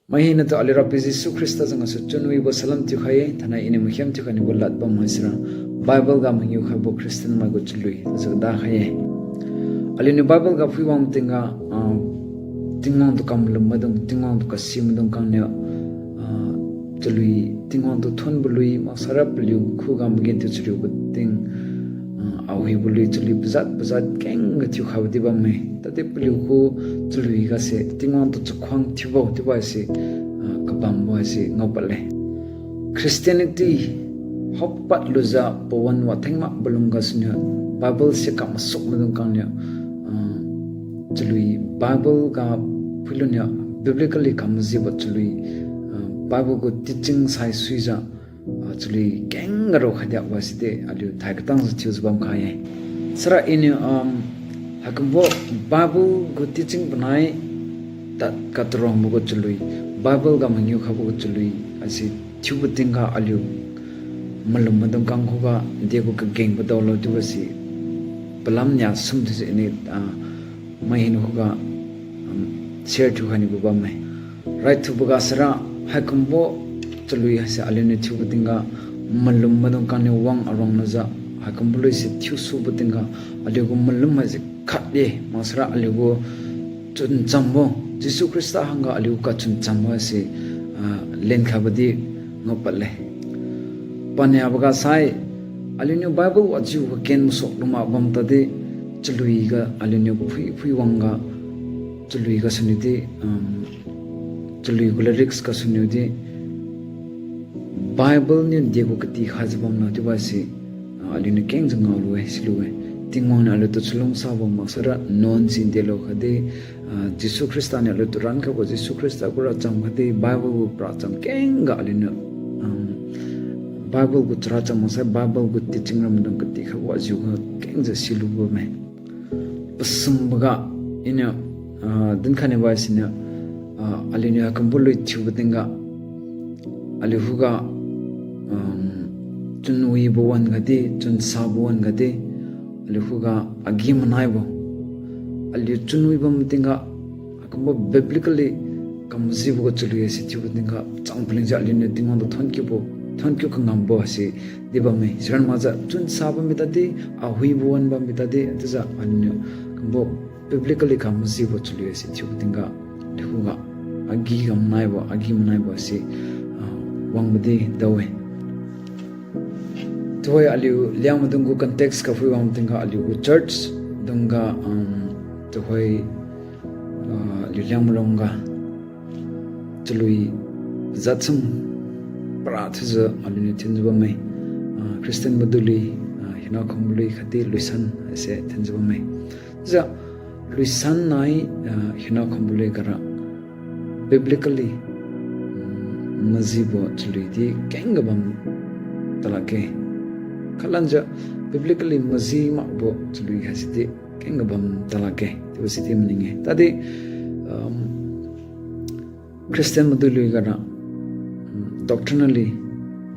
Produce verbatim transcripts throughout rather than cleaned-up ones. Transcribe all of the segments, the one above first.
Mai hinatu aliu Rapiu Jesu Khrista jeng gasu chunwibo salam thiukhai-e. Thainai iniu makhiam thiukhai nibo lad bam haisira Bible ga mangiu khaibo Christian mai gu chalui chiujiu kada khai-e. Aliuniu Bible ga phuiwang tingga, ah, Tingwang tu kam malum maidung, Tingwang tu kasi maidung khangniu, ah, chalui, Tingwang tu thonbo lui maksara paliu khuga magenthiu chariubo ting, ah, awibo lui chalui pajat pajat kengga thiukhaibo di bamme. Tadi paliu khu chalui gase Tingwang tu chakhuang thiubo chiubo haise, ah, kabambo haise ngao padle. Christianity haopad lujiu pawan watheng makbo lung gasuniu Bible se kam masuk maidung khangniu, ah, chalui Bible ga phuiluniu biblically kam majibo chalui, ah, Bible gu teaching sai suijiu, ah, chalui kengga rao khaidiakbo sidi aliu thai katangjiu thiujiu bamkhai-e. Sira iniu, um, haikumbo Bible gu teaching panai tad katarangbo gu chalui, Bible ga mangiu khaibo gu chalui haise thiubo tingga aliu malum maidung khang khuga degu kagengbo daolo chiubo se palam nia sum thiujiu iniu, ah, mai hina khuga, um, share thiukhai nibo bamme. Raithuboga sira haikumbo chalui haise aliuniu thiubo tingga malum maidung khangniu wang arang lujiu haikumbo lui se thiusubo tingga aliugu malum haise khat ye maksara aliugu chunchambo, Jesu Khrista hangga aliu kachunchambo haise, ah, lenkhaibo di ngao padle. Paniaboga sai, aliuniu Bible wajiu kaken masuk luma bam tadi, chalui ga aliuniu phui phui wangga, chalui gasuniu di, um, chalui gu lyrics gasuniu di, Bible niu degu katikhaijiu bamlo chiubo se, ah, aliuniu kengjiu ngaolu-e, silu-e. Tingwang niu aliutu chalungsabo maksara nuan si delo khatdi, ah, Jesu Khrista niu aliutu rankhaibo Jesu Khrista gu racham khatdi Bible gu racham kengga aliuniu, um, Bible gu characham maksai Bible gu teaching ramdung katikhaibo wajiu ga kengjiu silu bamme. Pasumboga iniu, ah, dinkhai nibo siniu, ah, aliuniu haikumbo lui thiubo tingga, aliu khuga, um, chunwibo wan gadi, chunsabo wan gadi, aliu khuga agi-manaibo, aliu chunwi bam tingga, haikumbo biblically kamjibo gu chalui haise thiubo tingga chang palingjiu aliuniu Tingwang tu thonkiubo, thonkiu kangambo haise di bamme. Siran makjiu chunsa bammi tadi, awibo wan bammi tadi chiujiu aliuniu kumbo biblically kamjibo chalui haise thiubo tingga, aliu khuga agi-manaibo, agi-manaibo haise, ah, wangbo di dao-e. Tuhoi aliu Liangmai dung gu context ga phuiwang tingga aliu gu church dungga, um, tuhoi, ah, aliu Liangmai rongga chalui jatsum para thiujiu aliuniu thinjiu bamme. Ah, Christian madui lui, ah, hina khambo lui khatdi luisan haise thinjiu bamme. Chiujiu luisan nai, ah, hina khambo lui gara biblically, mm, majibo chalui di kengga bam talakge. Khatlanjiu biblically maji makbo chalui haisi di kengga bam talakge chiubo si di maning-e. Tadi, um, Christian madui lui gara, mm, doctrinally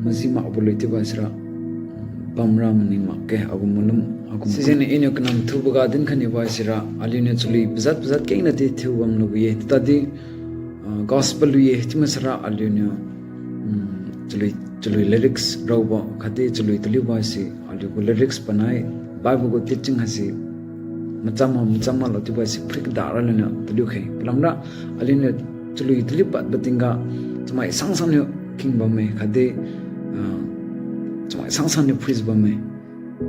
maji makbo lui chiubo sira, mm, bamra maning makge, agu malum, agu sijengniu iniu kanam thuboga dinkhai nibo sira, aliuniu chalui pajat pajat kengna di thiu bam lubo-e. Tadi, ah, gospel lui-e chiu masara aliuniu, mm, chalui, chalui lyrics raobo khatdi chalui taliubo haise, aliu gu lyrics panai, Bible gu teaching haise macham ma, macham malo chiubo haise phui kada ra aliuniu taliu khe. Palamra aliuniu chalui taliu padbo tingga chamai sangsang niu king bamme khatdi, ah, chamai sangsang niu phuijiu bamme.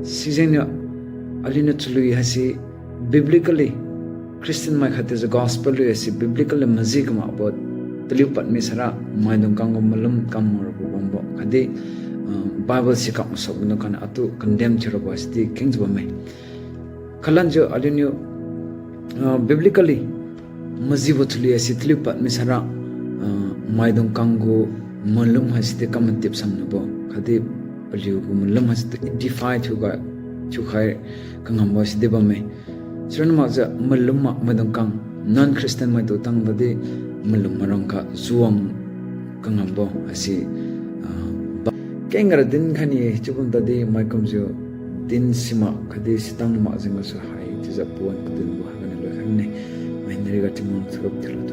Sijengniu aliuniu chalui haise biblically, Christian mai khatdi jiu gospel lui haise biblically maji kamakbo taliu padmi sara maidung khang gu malum kam rabo bambo khatdi, ah, Bible si kam masuk maidung khang atu condemn thiu rabo haise di kengjiu bamme. Khatlanjiu aliuniu, ah, biblically majibo chalui haise taliu padmi sara, ah, maidung khang gu malum haise di kam matip samnabo khatdi paliu gu malum haise di edify thiuga, thiukhai kangambo haise di bamme. Siran makjiu malum mak maidung khang, non-Christian maitu tang tadi malum marang kha juang kangambo haise, ah, ba-, keng gara dinkhai ni-e chiubam tadi maikumjiu din simak khatdi sitang mak jeng gasu hai chiujiu pawan kadunbo haiganiu loikhai ne. Mai nariga Tingwang thurup thiulo.